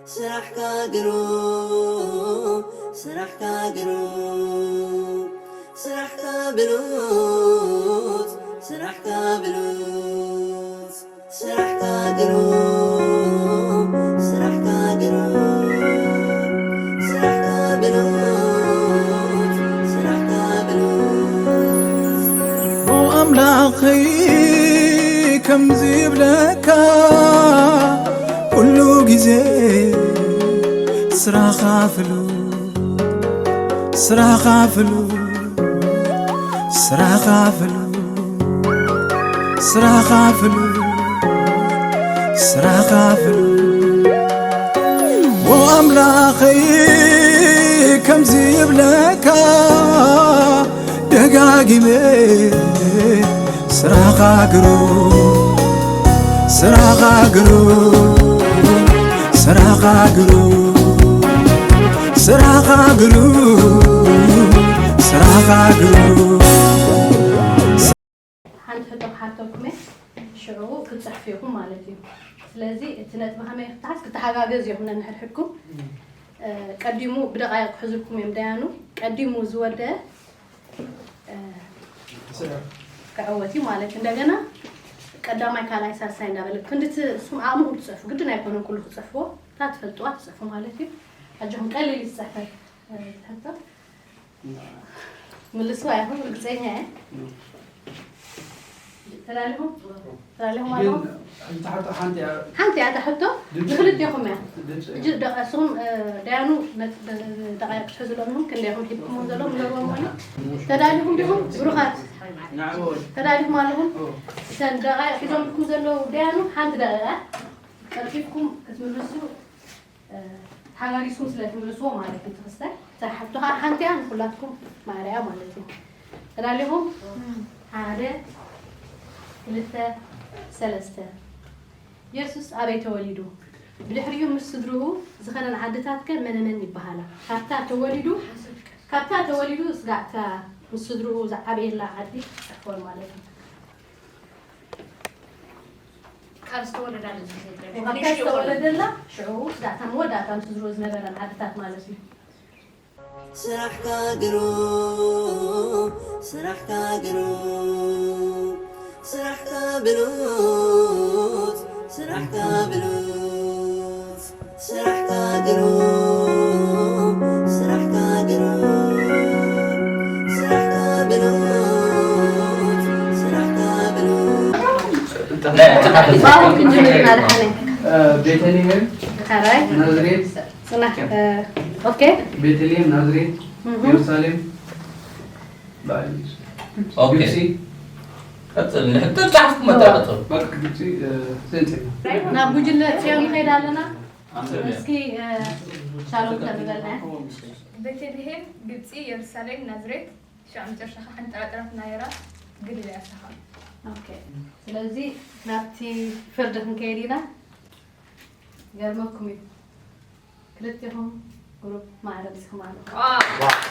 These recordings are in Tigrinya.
ስራሕካ ግሩም፣ ስራሕካ ግሩም፣ ስራሕካ ብሉጽ፣ ስራሕካ ብሉጽ፣ ስራሕካ ግሩም፣ ስራሕካ ግሩም፣ ስራሕካ ብሉጽ፣ ስራሕካ ብሉጽ። ኦ ኣምላኸይ፣ ከምዚ ይብለካ ኩሉ ግዜ፣ ስራኻ ፍሉ፣ ስራኻ ፍሉ፣ ስራኻ ፍሉ፣ ስራኻ ፍሉ፣ ስራኻ ፍሉ። ኦ ኣምላኸይ፣ ከምዚ ይብለካ ደጋጊመ፣ ስራኻ ግሩም፣ ስራኻ ግሩም፣ ስራኻ ግሩም፣ ስራኻ ግሩም፣ ስራኻ ግሩም። ሓንቲ ሕቶ ክሓተኩም እየ፣ ሽዑ ክትፅሕፉ ኢኹም ማለት እዩ። ስለዚ እቲ ነጥቢ ከመይ ክተሓዝ፣ ክተሓጋገዝ ኢኹም ነንሕድሕድኩም። እ፣ ቀዲሙ ብደቃይቕ ክሕዙልኩም እዮም ደያኑ። ቀዲሙ ዝወደ፣ እ፣ ክዕወት እዩ ማለት እዩ። እንደገና ቀዳማይ፣ ካልኣይ፣ ሳልሳይ እንዳበለ ክንዲ እቲ ንስኹም ዓቕምኹም ትፅሕፉ፣ ግድን ኣይኮነን ኩሉ ክትፅሕፍዎ፣ እታ ትፈልጥዋ ትፅሕፉ ማለት እዩ። ኣጆኹም፣ ቀሊል እዩ ዝፅሕፈት፣ እ፣ ሕቶ። ምልስዋ ኢኹም፣ ርግፀኛ እየ። ተላሊኹም? ተላሊኹም ግን ኣለኹም? እንተ ሓንቲ ሓንቲ እያ። ሓንቲ እያ እታ ሕቶ፣ ድምፂ ንክልቴኹም እያ። ድምፂ ሕጂ ደቂ፣ ንስኹም፣ እ፣ ደያኑ ነት-፣ ደ-፣ ደቃይቕ ክትሕዙሎም ኢኹም፣ ክንደይ ኢኹም ሒዝኩሞም ዘለኹም ንገርዎም ማለት። ተዳሊኹም ዲኹም? ብሩኻት። ንዕኡ። ተዳሊኹም ኣለኹም? ኦ። እተን ደቃይቕ ሒዞምልኩም ዘለዉ ደያኑ ሓንቲ ደቂቃ ቀልጢፍኩም ክትምልሱ እ፣ ተሓጋጊዝኩም ስለ ትምልስዎ ማለት እዩ። ትኽስተ እታ ሕቶ ከዓ ሓንቲ እያ፣ ንኩላትኩም ማዕረ እያ ማለት እዩ። ተዳሊኹም? ሓደ፣ ክልተ፣ ሰለስተ። የሱስ ኣበይ ተወሊዱ? ብድሕሪኡ ምስ ስድርኡ ዝኸደን ዓድታት ከ መነመን ይበሃላ? ካብታ ተወሊዱ፣ ካብታ ተወሊዱ ስጋዕ እታ ምስ ስድርኡ ዝዓበየላ ዓዲ ጽሕፎን ማለት እዩ። ካብ ዝተወለዳሉ ዝዝረብ። ካብታ ዝተወለደላ ሽዑ፣ ስጋዕ እታ መወዳእታ ምስ ስድርኡ ዝነበረን ዓድታት ማለት እዩ። ስራሕካ ግሩም፣ ስራሕካ ግሩም፣ ስራሕካ ብሉጽ፣ ስራሕካ ብሉጽ፣ ስራሕካ ግሩም፣ ስራሕካ ግሩም፣ ስራሕካ ብሉጽ፣ ስራሕካ ብሉጽ። ባሁ ክንጅምር ኢና ደሓነ። እ፣ ቤተልሔም ካራይ። ናዝሬት። ጽናሕ፣ እ፣ ኦኬ። ቤተልሔም፣ ናዝሬት፣ እህ። ኢየሩሳሌም፣ በዓል ኦኬ። ግብጺ። ቀጽል፣ ንሕቶ ጻሕፍኩም መጥራ ቀጽሉ። በቃ ግብጺ፣ እ፣ ዘንጽና። ናብ ጉጅለ ጽዮን ንኸይድ ኣለና። ኣንተ እስኪ፣ እ፣ ሻሎም ተንበልና። ቤተልሔም፣ ግብጺ፣ ኢየሩሳሌም፣ ናዝሬት፣ ሻዕ መጨረሻ ኸዓ ሓንቲ ጥራጥራት ናይራ ግድል እያ ሳኻ። ኦኬ። ስለዚ ናብቲ ፍርዲ ክንከይድ ኢና። ይገርመኩም እዩ። ክልቴኹም ግሩፕ ማዕረ ምስኹም ኣሎ። ዋ፣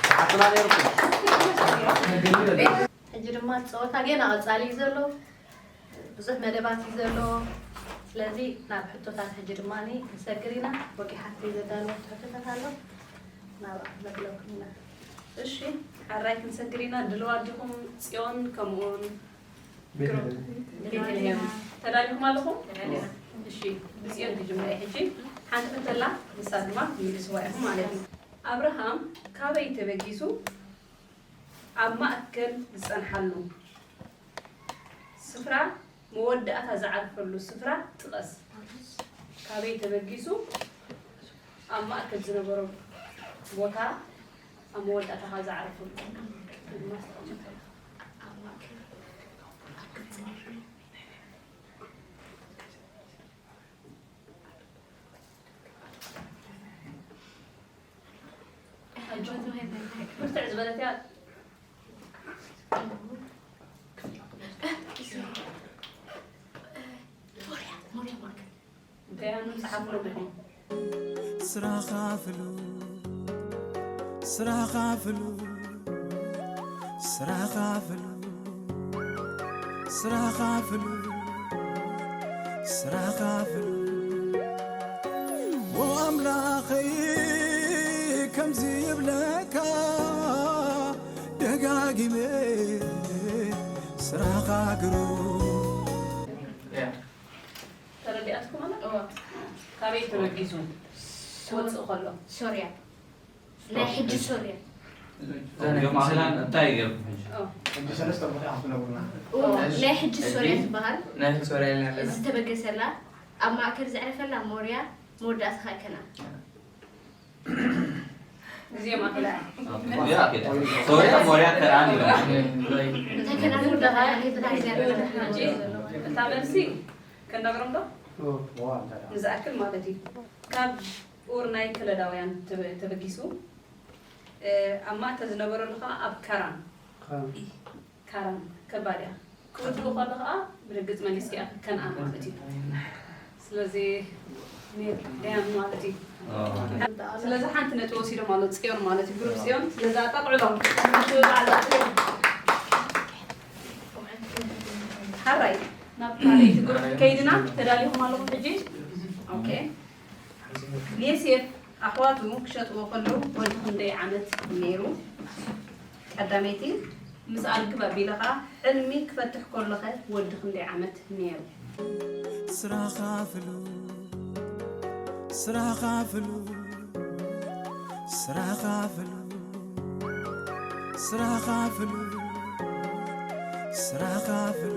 ተሓትና ነይርኩም። ሕጂ ድማ ጸወታ ጌና ቀጻሊ እዩ ዘሎ። ብዙሕ መደባት እዩ ዘሎ። ስለዚ ናብ ሕቶታት ሕጂ ድማ ንሰግር ኢና። ወጊሓት ዘዳለወት ሕቶታት ኣሎ። ናብ መግለኩም ኢና። እሺ፣ ሓራይ ክንሰግር ኢና። ድልዋት ዲኹም ጽዮን ከምኡውን ቤተልሔም። ቤተልሔም። ተዳሊኹም ኣለኹም? ተዳሊና። እሺ፣ ብጽዮን ክጅምር እየ ሕጂ። ሓንቲ ሕቶ ኣላ፣ ንሳ ድማ ትምልስዋ ኢኹም ማለት እዩ። ኣብርሃም ካበይ ተበጊሱ ኣብ ማእከል ዝጸንሓሉ ስፍራ መወዳእታ ዝዓርፈሉ ስፍራ ጥቀስ። ካበይ ተበጊሱ ኣብ ማእከል ዝነበሮ ቦታ ኣብ መወዳእታ ካብ ዝዓረፈሉ። ብርትዕ ዝበለት እያ። እንታይ እያ? መጽሓፍ ነው። ስራኻ ፍሉ፣ ስራኻ ፍሉ፣ ስራኻ ፍሉ፣ ስራኻ ፍሉ፣ ስራኻ ፍሉ። ኦ ኣምላኸይ ከምዚ ይብለካ ደጋጊመ ስራኻ ግሩም። ተረዲኣትኩም ኣላ? እዋ። ካበይ ተበጊሱ ክወፅእ ከሎ? ሶርያ። ናይ ሕጂ ሶርያ። እዛ ናይ ዮም ኣኽላን እንታይ ገይርኩም ሕጂ? ኦ። ሕጂ ሰለስተ ቦታ ኢኹም ትነግሩና። እዋ፣ ናይ ሕጂ ሶርያ ትበሃል። ናይ ሕጂ ሶርያ ኢልና ኣለና። ዝተበገሰላ፣ ኣብ ማእከል ዘዕረፈላ ሞርያ፣ መወዳእታ ኸኣ ከነኣን። ግዜ ማእከል። ያ፣ ኦኬ። ሶርያ፣ ሞርያ፣ ከነኣን ኢሎም። እንታይ ከነኣን መወዳእታ ኸኣ ከነኣን። ሕጂ እታ መልሲ ክንነግሮም ዶ? ንዝኣክል ማለት እዩ። ካብ ኡር ናይ ከለዳውያን ተበ-፣ ተበጊሱ፣ እ፣ ኣብ ማእከል ዝነበረሉ ኸኣ ኣብ ካራን። ካራን። ካራን፣ ከባድ እያ። ክውድኡ ከሎ ኸኣ ብርግጽ መሊስኪ ኢኺ ከነኣን ማለት እዩ። ስለዚ ሜር ደያን ማለት እዩ። ኣዎ። ስለዚ ሓንቲ ነጥቢ ወሲዶም ኣለዉ ጽዮን ማለት እዩ፣ ግሩፕ ጽዮን። ስለዚ ኣጣቕዕሎም። ሓራይ፣ ናብ ካልኣይቲ ግሩፕ ከይድና፣ ተዳሊኹም ኣለኹም ሕጂ? ኦኬ። ንዮሴፍ ኣሕዋቱ ክሸጥዎ ከለዉ ወዲ ክንደይ ዓመት ነይሩ? ቀዳመይቲ፣ ምስኣ ርክብ ኣቢለ ኸኣ፣ ሕልሚ ክፈትሕ ከሎኸ ወዲ ክንደይ ዓመት ነይሩ? ስራኻ ፍሉ፣ ስራኻ ፍሉ፣ ስራኻ ፍሉ፣ ስራኻ ፍሉ፣ ስራኻ ፍሉ።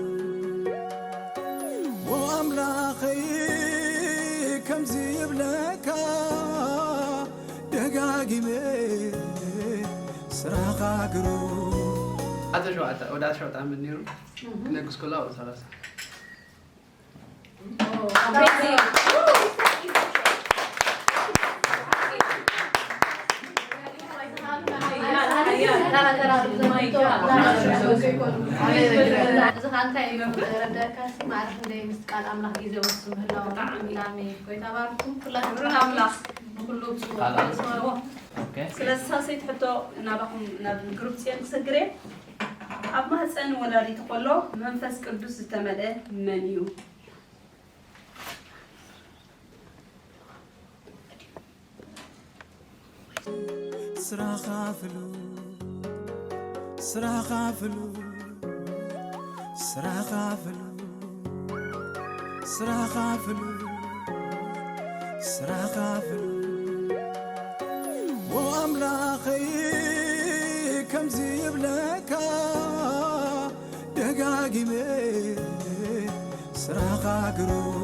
ኦ ኣምላኸይ ከምዚ ይብለካ ደጋጊመ ስራኻ ግሩም። ኣተ ሸውዓተ፣ ወደ ኣተ ሸውዓተ ዓመት ነይሩ። ክለግስ ከሎ ኣብኡ ሰላሳ። እዚ ኸኣ እንታይ እዩ ዘረዳእካ? ማዕረ ክንደይ ምስ ቃል ኣምላኽ ግዜ ወስዱ ምህላዎም። ብጣዕሚ። ኣሜን። ጎይታ ባርኩም። ኩላትኩም ክብሪ ንኣምላኽ። ንኹሉ ብጽቡቕ ካልኣት። ስለ ሳልሰይቲ ሕቶ ናባኹም፣ ናብ ግሩፕ ጽዮን ክሰግር እየ። ኣብ ማህፀን ወላዲት ከሎ መንፈስ ቅዱስ ዝተመልአ መን እዩ? ስራኻ ፍሉ፣ ስራኻ ፍሉ፣ ስራኻ ፍሉ፣ ስራኻ ፍሉ፣ ስራኻ ፍሉ። ኦ ኣምላኸይ ከምዚ ይብለካ ደጋጊመ ስራኻ ግሩም።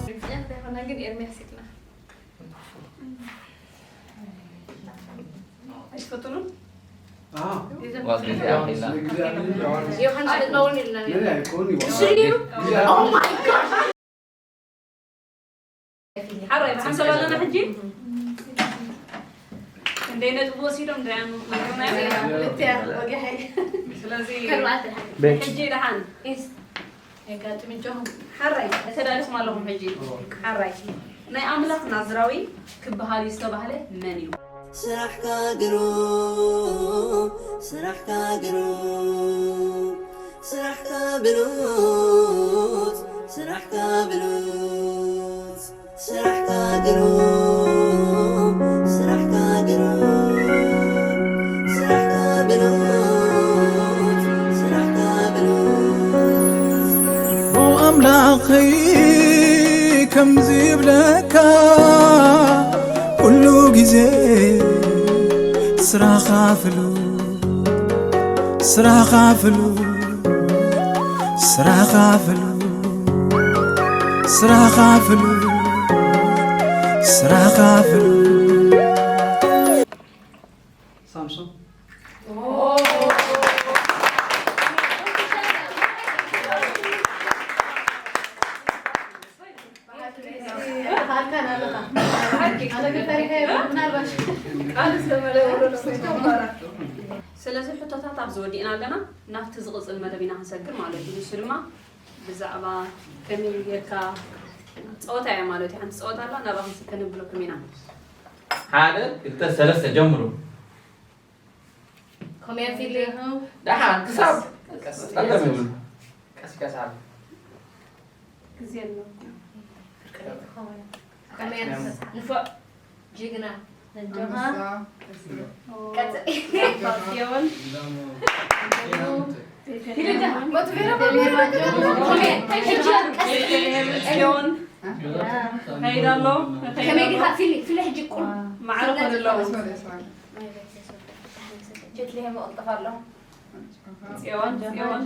ጽዮን እንታይ ኾና ግን ኤርምያስ ኢልና። ኣይትፈትኑን? ኣዎ። ዮሃንስ መጥምቕ እውን ኢልና ነይሩ። ሽሪሩ? Oh my God! ሓራይ፣ ብሓንሳብ ኣለና ሕጂ? ክንደይ ነጥቢ ወሲዶም ደያኑ ነግሩና እዮም። ክልተ ወጊሐ። ስለዚ ከርባዕተ። ሕጂ ደሓን። የጋጥም እጆም። ሓራይ፣ ተዳሊኹም ኣለኹም ሕጂ። ሓራይ፣ ናይ ኣምላኽ ናዝራዊ ክበሃል እዩ ዝተባህለ መን እዩ? ስራሕካ ግሩም፣ ስራሕካ ግሩም፣ ስራሕካ ብሉጽ፣ ስራሕካ ብሉጽ፣ ስራሕካ ግሩም፣ ስራሕካ ግሩም፣ ስራሕካ ብሉጽ፣ ስራሕካ ብሉጽ። ኦ ኣምላኸይ ከምዚ ይብለካ ኩሉ ግዜ ስራኻ ፍሉ፣ ስራኻ ፍሉ፣ ስራኻ ፍሉ፣ ስራኻ ፍሉ፣ ስራኻ ፍሉ። ሳምሶን። ስለዚ ሕቶታት ኣብዚ ወዲእና ኣለና፣ ናብቲ ዝቕጽል መደብ ኢና ክንሰግር ማለት እዩ። ንሱ ድማ ብዛዕባ ከመይ ጌርካ ጸወታ እያ ማለት እዩ። ሓንቲ ጸወታ ኣላ፣ ናብኣ ክንስ-፣ ከነብለኩም ኢና። ሓደ፣ ክልተ፣ ሰለስተ፣ ጀምሩ። ከመይ ኣፊልኹም? ደሓን፣ ክሳብ ቀስ፣ ጸገም የብሉ። ቀስ ኢልካ ሰዓብ። ግዜ ኣሎ። ፍርቂ ዶ ትኸውን? ንፉዕ ጅግና። ኣጆኻ። ቀጽል። ጽዮን። ጽዮን። ከይዳ ኣሎ። ከመይ ዲኻ ፊሊ? ፊሊ ሕጂ ቁም። ማዕረ ኮነ ኣሎ። ቤትልሄም ይቕልጥፍ ኣሎ። ጽዮን፣ ጽዮን።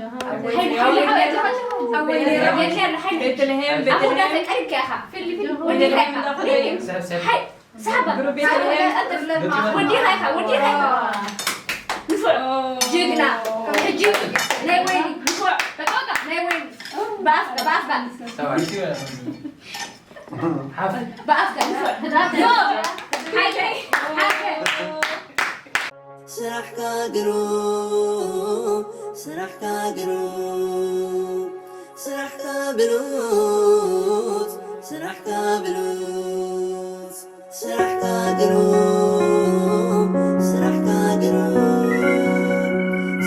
ቤትልሄም፣ ቤትልሄም። ወዲኻ ኢኻ፣ ወዲኻ ኢኻ። ንፉዕ። ጅግና። ሕጂ ናይ ወይኒ። ንፉዕ። በቃ፣ በቃ፣ ናይ ወይኒ። ብኣፍካ፣ ብኣፍካ። ብኣፍካ፣ ንፉዕ። ሓይለይ፣ ሓይለይ። ስራሕካ ግሩም፣ ስራሕካ ግሩም፣ ስራሕካ ብሉጽ፣ ስራሕካ ብሉጽ፣ ስራሕካ ግሩም፣ ስራሕካ ግሩም፣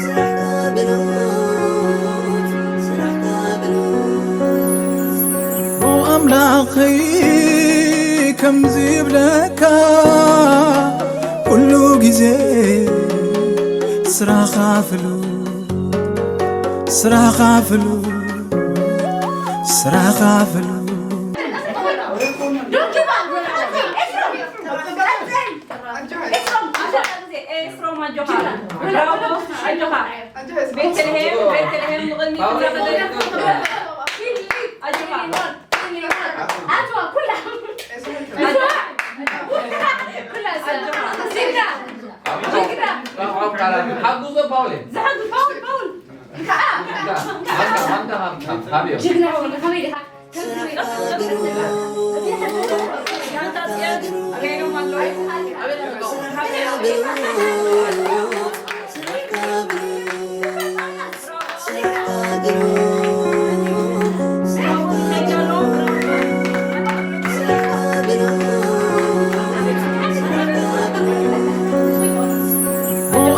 ስራሕካ ብሉጽ፣ ስራሕካ ብሉጽ። ኦ ኣምላኸይ ከምዚ ይብለካ ኩሉ ግዜ ስራኻ ፍሉ፣ ስራኻ ፍሉ፣ ስራኻ ፍሉ። ኤፍሮም፣ ኣጆኻ። ኤፍሮም፣ ኣጆኻ። ብራቮ፣ ኣጆኻ። ቤተልሔም፣ ቤተልሔም፣ ንቕድሚት እንዳኸደት። ኣጆኻ። ኣጆኻ። ሓጉዞ ፓውሌ። ዝሓጉ ፓውል፣ ፓውል። እንካ፣ እንካ፣ እንካ፣ እንካ፣ እንካ፣ እንካ፣ እንካ። ጅግና፣ ከመይ ዲኻ?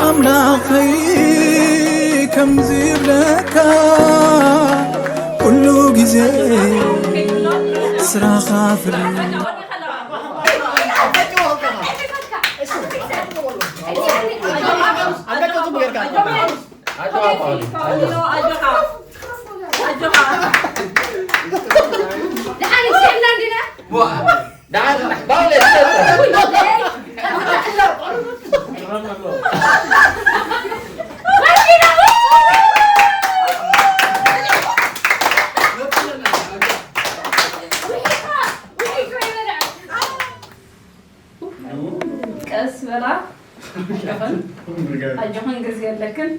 ኣምላኸይ ከምዚ ይብለካ ኩሉ ግዜ ስራኻ ፍሉ። ቀስ በላ። ኣጆኽን፣ ኣጆኽን፣ ግዜ ኣለክን።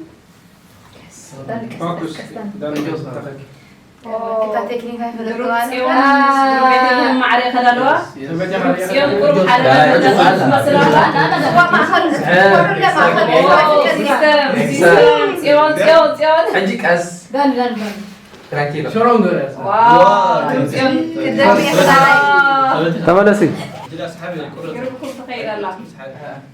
ቀስ፣ ቀስ፣ ቀስ፣ ቀስ። እታ ቴክኒክ ኣይፈለጥኩዋን። ጽዮን፣ ቤተልሔም ማዕረ ከዳለዋ። ጽዮን ቁሩብ ሓደ ትመስል ኣላ። ሲስተም፣ ሲስተም፣ ጽዮን፣ ጽዮን፣ ጽዮን። ሕጂ ቀስ። ዳን፣ ዳን፣ ዳን። ትራንኪሎ። ዋው፣ ጽዮን። ተመለሲ። ግሩፕ ትኸይድ ኣላ።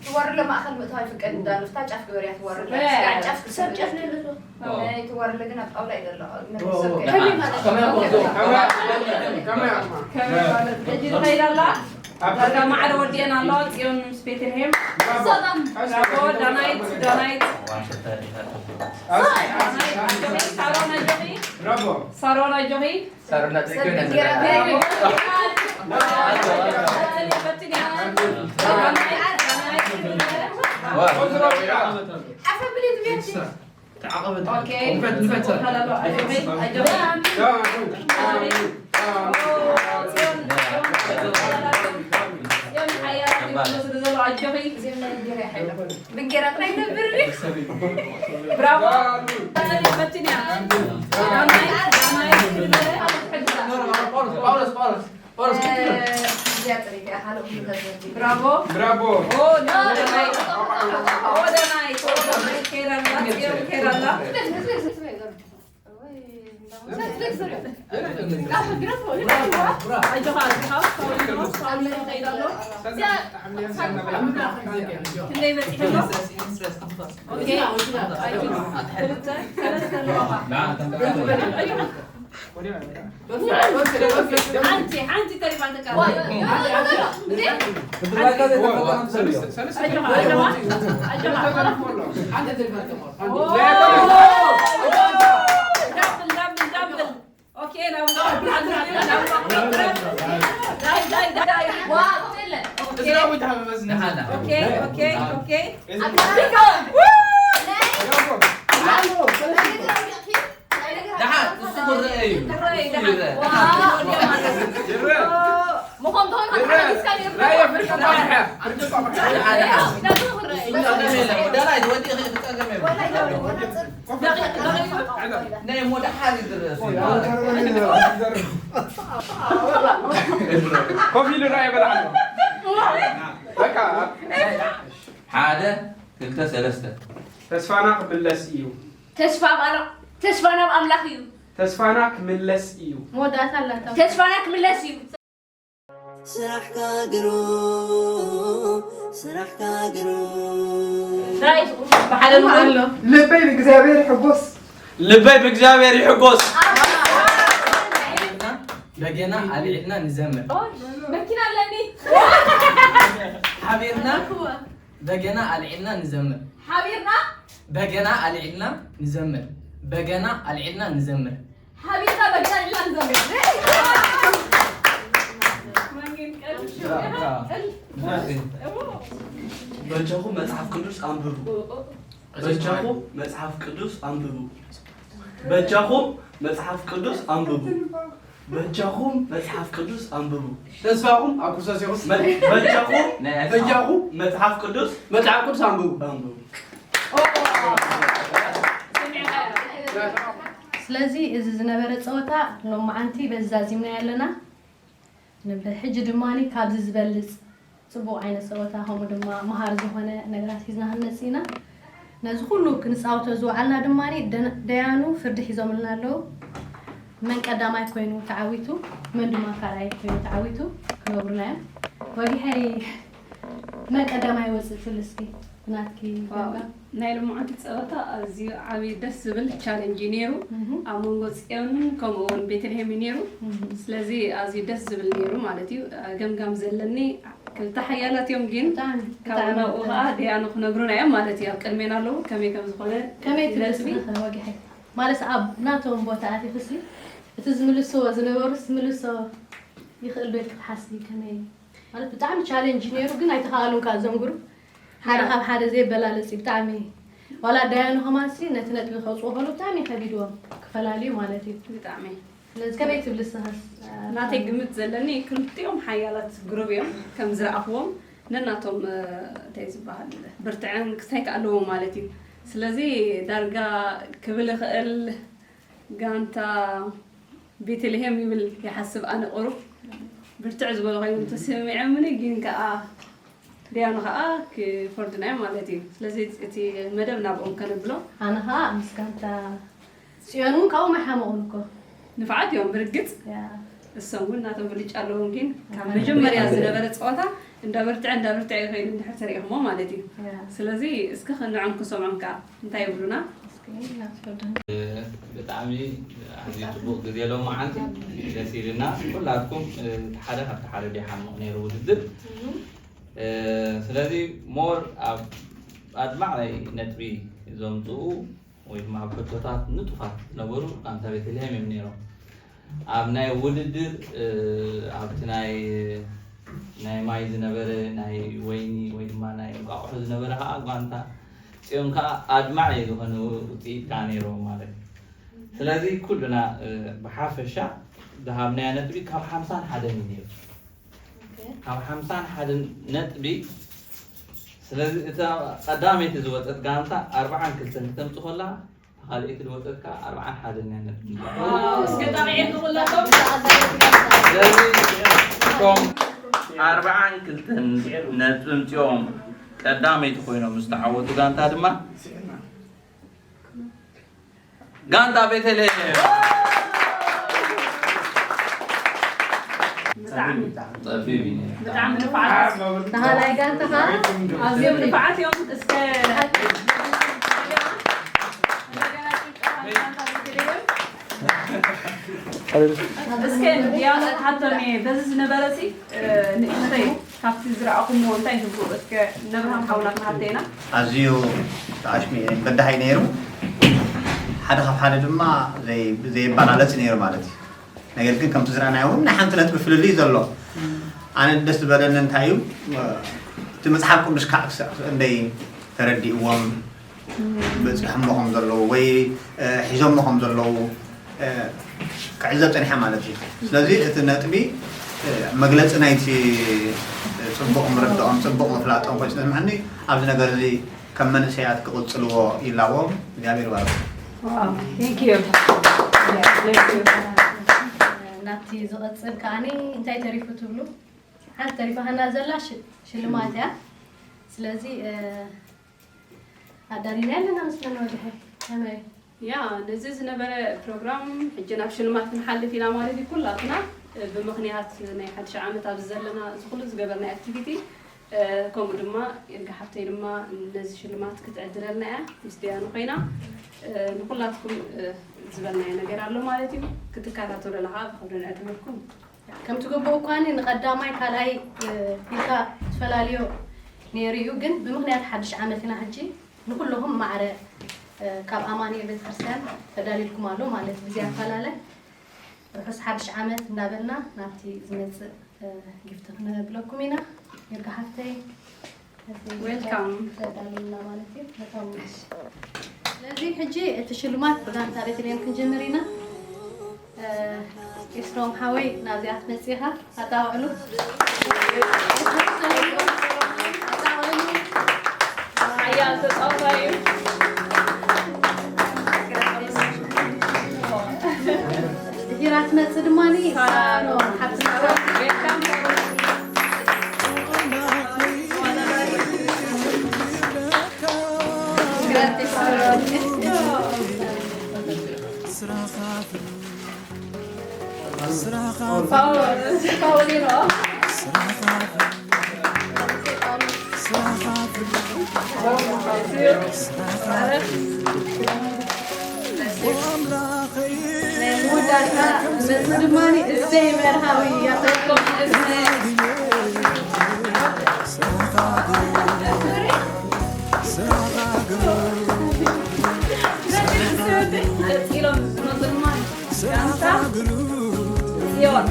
ትወርለ ማእኸል ምእታው ኣይፍቀድ እንዳሉ፣ እታ ጫፍ ግበርያ ትወርለ። ስጋዕ ጫፍ ክሰብ ጫፍ ነለቶ። ትወርለ ግን ኣብ ጣውላ እዩ ዘሎ። ከመይ ማለት? ከመይ ማለት? ሕጂ ትኸይድ ኣላ። ዳርጋ ማዕረ ወዲአን ኣለዋ። ጽዮን ምስ ቤተልሔም። ብራቮ። ዳናይት፣ ዳናይት። ዳናይት፣ ኣጆኺ። ሳሮን፣ ኣጆኺ። ብራቮ። ሳሮን፣ ኣጆኺ። ሳሮን፣ ኣጆኺ። ኦኬ። ንፈት፣ ንፈት። ኣጆኺ፣ ኣጆኺ። ጽዮን፣ ጽዮን፣ ጽዮን ሓያል እዩ ስለ ዘሎ ኣጆኺ። ብንጌራ ጥራይ ነብር። ብራቮ። ፈትን እያ። ዳናይት፣ ዳናይት። ጳውሎስ፣ ጳውሎስ። ኦሮስ፣ እ፣ እዚኣ ጽሪት እያ፣ ካልእ ኩሉ ተዘርጊሑ። ብራቮ። ብራቮ። ኦ፣ ዳናይት። ኦ፣ ዳናይት። ኦ፣ ዳናይት። ኬራላ፣ ጽዮን ኬራላ። ክንደይ በፂሑ ኣሎ? ኦኬ። ክልተ፣ ሰለስተ፣ ሓንቲ፣ ሓንቲ ተሪፋ ተቃ- ናይ ሞዳ ሓዚ ድረስ ኮፍ ኢሉ ራእየ በላዕሎ በቃ ሓደ ክልተ ሰለስተ ተስፋና ክምለስ እዩ ተስፋ ኣብ ኣላ ተስፋ ናብ ኣምላኽ እዩ ተስፋና ክምለስ እዩ መወዳእታ ኣላታ ተስፋና ክምለስ እዩ ስራሕካ ግሩም ስራሕካ ግሩም ራእይ ብሓደ ንኽእል ልበይ ብእግዚኣብሔር ይሕጎስ ልበይ ብእግዚኣብሔር ይሕጎስ በገና ኣልዒልና ንዘምር መኪና ኣለኒ ሓቢርና በገና ኣልዒልና ንዘምር ሓቢርና በገና ኣልዒልና ንዘምር በገና ኣልዒልና ንዘምር ሓቢርና በገና ኣልዒልና ንዘምር በጃኹም መጽሓፍ ቅዱስ ኣንብቡ በጃኹም መጽሓፍ ቅዱስ ኣንብቡ በጃኹም መጽሓፍ ቅዱስ ኣንብቡ በጃኹም መጽሓፍ ቅዱስ ኣንብቡ ተስፋኹም ኣብ ክርስቶስ ይኹን በጃኹም በጃኹም መጽሓፍ ቅዱስ መጽሓፍ ቅዱስ ኣንብቡ ኣንብቡ ስለዚ እዚ ዝነበረ ፀወታ ሎማዓንቲ በዚ ዛዚምና ኣለና ሕጂ ድማ ካብዚ ዝበልፅ ፅቡቕ ዓይነት ፀወታ ከምኡ ድማ መሃር ዝኾነ ነገራት ሒዝና ክንመፅእ ኢና ነዚ ኩሉ ክንፃወቶ ዝወዓልና ድማ ደያኑ ፍርዲ ሒዞምልና ኣለዉ መን ቀዳማይ ኮይኑ ተዓዊቱ መን ድማ ካልኣይ ኮይኑ ተዓዊቱ ክነግሩና እዮም ወጊሐይ መን ቀዳማይ ወፅእ ትብል እስኪ ብናትኪ ገምጋም ናይ ሎማዓንቲ ፀወታ ኣዝዩ ዓብዩ ደስ ዝብል ቻለንጅ እዩ ነይሩ ኣብ መንጎ ፅዮንን ከምኡ እውን ቤተልሔም እዩ ነይሩ ስለዚ ኣዝዩ ደስ ዝብል ነይሩ ማለት እዩ ገምጋም ዘለኒ ክልተ ሓያላት እዮም ግን ካብ ናብኡ ከዓ ደያኑ ክነግሩና እዮም ማለት እዩ ኣብ ቅድሜና ኣለዉ ከመይ ከም ዝኾነ ከመይ ትብልስኺ ወጊሐይ ማለት ኣብ ናቶም ቦታ ኣቲኽሲ እቲ ዝምልስዎ ዝነበሩስ ዝምልሶ ይኽእል ዶ ክትሓስቢ ከመይ ማለት ብጣዕሚ ቻሌንጅ ነይሩ ግን ኣይተኻኣሉን ከዓ እዞም ግሩፕ ሓደ ካብ ሓደ ዘየበላለፅ እዩ ብጣዕሚ ዋላ ዳያኑ ከማንሲ ነቲ ነጥቢ ከውፅኡ ከሉ ብጣዕሚ ከቢድዎም ክፈላልዩ ማለት እዩ ብጣዕሚ ስለዚ ከመይ ትብሊ ስኻስ ናተይ ግምት ዘለኒ ክልቲኦም ሓያላት ግሩብ እዮም ከም ዝረኣኽዎም ነናቶም እንታይ ዝበሃል ብርትዐን ክስታይ ከኣለዎም ማለት እዩ ስለዚ ዳርጋ ክብል ይኽእል ጋንታ ቤተልሄም ይብል ይሓስብ ኣነ ቁሩብ ብርትዕ ዝበለ ኮይኑ ተሰሚዐምኒ ግን ከዓ ደያኑ ከዓ ክፈርዱና እዮም ማለት እዩ ስለዚ እቲ መደብ ናብኦም ከነብሎ ኣነ ከዓ ምስ ጋንታ ፅዮን እውን ካብኦም ኣይሓመቑን እኮ ንፍዓት እዮም ብርግፅ እሶም እውን ናቶም ብልጫ ኣለዎም ግን ካብ መጀመርያ ዝነበረ ፀወታ እንዳበርትዐ እንዳበርትዐ ይኸይዱ እንድሕር ተሪኢኹሞ ማለት እዩ ስለዚ እስኪ ከንዖም ክሰምዖም ከዓ እንታይ ይብሉና ብጣዕሚ ኣዝዩ ፅቡቅ ግዜ ሎማዓንቲ ደስ ኢልና ኩላትኩም ሓደ ካብቲ ሓደ ዲሓምቕ ነይሩ ውድድር ስለዚ ሞር ኣብ ኣድማዕ ናይ ነጥቢ ዘምፅኡ ወይ ድማ ኣብ ሕቶታት ንጡፋት ዝነበሩ ኣንታ ቤተልሄም እዮም ነይሮም ኣብ ናይ ውድድር ኣብቲ ናይ ናይ ማይ ዝነበረ ናይ ወይኒ ወይ ድማ ናይ እንቋቑሖ ዝነበረ ከዓ ጓንታ ፅዮን ከዓ ኣድማዒ ዝኾነ ውፅኢት ከዓ ነይርዎም ማለት እዩ ስለዚ ኩሉና ብሓፈሻ ዝሃብናዮ ነጥቢ ካብ ሓምሳን ሓደን እዩ ነይሩ ካብ ሓምሳን ሓደን ነጥቢ ስለዚ እታ ቀዳመይቲ ዝወፀት ጋንታ ኣርብዓን ክልተን ክተምፅ ከላ ካልኣይቲ ዝወፀት ከዓ ኣርብዓን ሓደን እያ ነጥቢ ስለዚ እቶም ኣርብዓን ክልተን ነጥቢ ምፅኦም ቀዳመይቲ ኮይኖም ዝተዓወቱ ጋንታ ድማ ጋንታ ቤተልሔም ብጣዕሚ ጠቢብ እዩ። ብጣዕሚ ንፋዓት ናሃላይ ጋንታ ከዓ ኣዝዮም ንፋዓት እዮም። እስከ እስከ ያው ሓቶም እየ በዚ ዝነበረ ሲ ንእሽተይ ካብቲ ዝረኣኹምዎ እንታይ ትብሉ እስከ ነብርሃም ሓውና ክንሓቶ ኢና። ኣዝዩ ተኣሽሚ በዳሃይ ነይሩ ሓደ ካብ ሓደ ድማ ዘይባላለፅ ነይሩ ማለት እዩ። ነገር ግን ከምቲ ዝረኣናዮ እውን ናይ ሓንቲ ነጥቢ ፍልልይ ዘሎ ኣነ ደስ ዝበለኒ እንታይ እዩ እቲ መፅሓፍ ቅዱስ ከዓ ክስዕ እንደይ ተረዲእዎም በፂሖሞ ከም ዘለዉ ወይ ሒዞሞ ከም ዘለዉ ክዕዘብ ፀኒሐ ማለት እዩ። ስለዚ እቲ ነጥቢ መግለፂ ናይቲ ፅቡቕ ምርድኦም ፅቡቕ ምፍላጦም ኮይኑ ስለዝስምዐኒ ኣብዚ ነገር እዚ ከም መንእሰያት ክቕፅልዎ ይላዎም። እግዚኣብሔር ይባርኩም። Wow, thank you. ናብቲ ዝቐፅል ከዓኒ እንታይ ተሪፉ ትብሉ? ሓንቲ ተሪፋ ከና ዘላ ሽልማት እያ። ስለዚ ኣዳሊና ኣለና ምስ ነንወድሐ ከመይ ያ ነዚ ዝነበረ ፕሮግራም ሕጂ ናብ ሽልማት ክንሓልፍ ኢና ማለት እዩ። ኩላትና ብምኽንያት ናይ ሓድሽ ዓመት ኣብዚ ዘለና እዚ ኩሉ ዝገበርና ኣክቲቪቲ ከምኡ ድማ ይርጋ ሓፍተይ ድማ ነዚ ሽልማት ክትዕድለልና እያ ምስ ደያኑ ኮይና ንኩላትኩም ዝበልናዮ ነገር ኣሎ ማለት እዩ። ክትከታተሉ ኣለካ ብከብዶ ንዕድመልኩም ከምቲ ግቡእ እኳ ንቀዳማይ ካልኣይ ኢልካ ትፈላልዮ ነይሩ እዩ ግን ብምክንያት ሓድሽ ዓመት ኢና ሕጂ ንኩለኹም ማዕረ ካብ ኣማኑኤል ቤተክርስትያን ተዳልልኩም ኣሎ ማለት ብዚ ኣፈላለ ርሑስ ሓድሽ ዓመት እንዳበልና ናብቲ ዝመፅእ ጊፍቲ ክነብለኩም ኢና ይርጋ ሓፍተይ Welcome. ዘዳልና ማለት እዩ ነቶም ስለዚ ሕጂ እቲ ሽልማት ብጋንታ ቤተልሔም ክንጅምር ኢና ኤስሮም ሓወይ ናብዚኣ ትመፅኢኻ ኣጣውዕሉ ኣጣውዕሉ ሓያል ተፃዋታይ እዩ። ድሒራ ትመፅእ ድማ ሳሮን ሓፍትና ናይ መወዳእታ መጽ ድማ እሰይ መርሃዊ ያተኩም ቀጺሎም ዝመጹ ድማ ጋንታ ጽዮን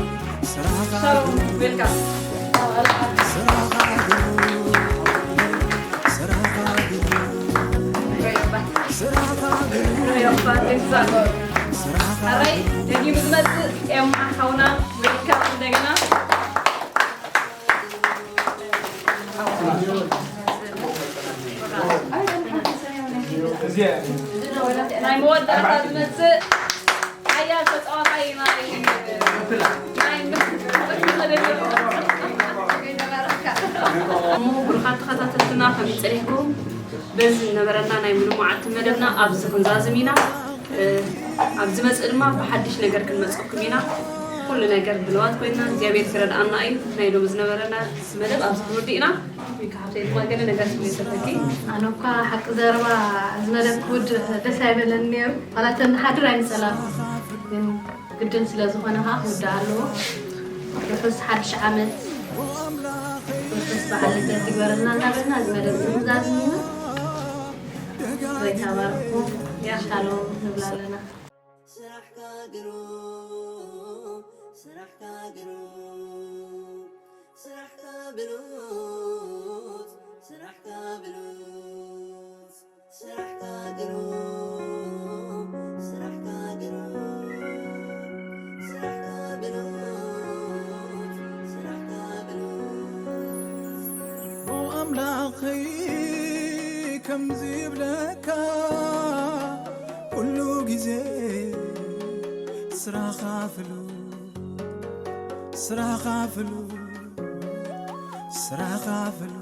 ሻሎም ዌልካም። ኣራይ ደጊሙ ዝመጽእ ኤማ ሓውና ዌልካም እንደገና። ናይ መወዳእታ ዝመጽእ ሓያል ተጻዋታይ ናይ እሞ ብሩኻት ተኸታተልትና ከመይ ጸኒሕኩም? በዚ ዝነበረና ናይ ሙሉእ መዓልቲ መደብና ኣብዚ ክንዛዝም ኢና። ኣብ ዝመጽእ ድማ ብሓድሽ ነገር ክንመጸኩም ኢና። ኩሉ ነገር ድልዋት ኮይና እግዚኣብሔር ክረድኣና እዩ። ናይ ሎሚ ዝነበረና መደብ ኣብዚ ክንወዲ ኢና። ሚካ ሓብተይ ድማ ገለ ነገር ትብሊ ተፈኪ። ኣነ እኳ ሓቂ ዘረባ እዚ መደብ ክውድእ ደስ ኣይበለኒ ነይሩ። ዋላ ተንሓድር ኣይምጸላኩ ግን ግድን ስለ ዝኾነ ኸዓ ክውዳእ ኣለዎ። ርሑስ ሓድሽ ዓመት ርሑስ በዓል ልደት ይግበረልና እናበልና እዚ መደብ እዚ ንዛዝም ኢና። ጎይታ ባርኩም ሻሎም ንብላ ኣለና። ስራሕካ ግሩም ስራሕካ ግሩም ስራሕካ ብሉጽ ስራሕካ ብሉጽ ስራሕካ ግሩም ስራሕካ ግሩም ስራሕካ ብሉጽ ስራሕካ ብሉጽ ኦ ኣምላኸይ ከምዚ ይብለካ ኩሉ ግዜ ስራኻ ፍሉ ስራኻ ፍሉ ስራኻ ፍሉ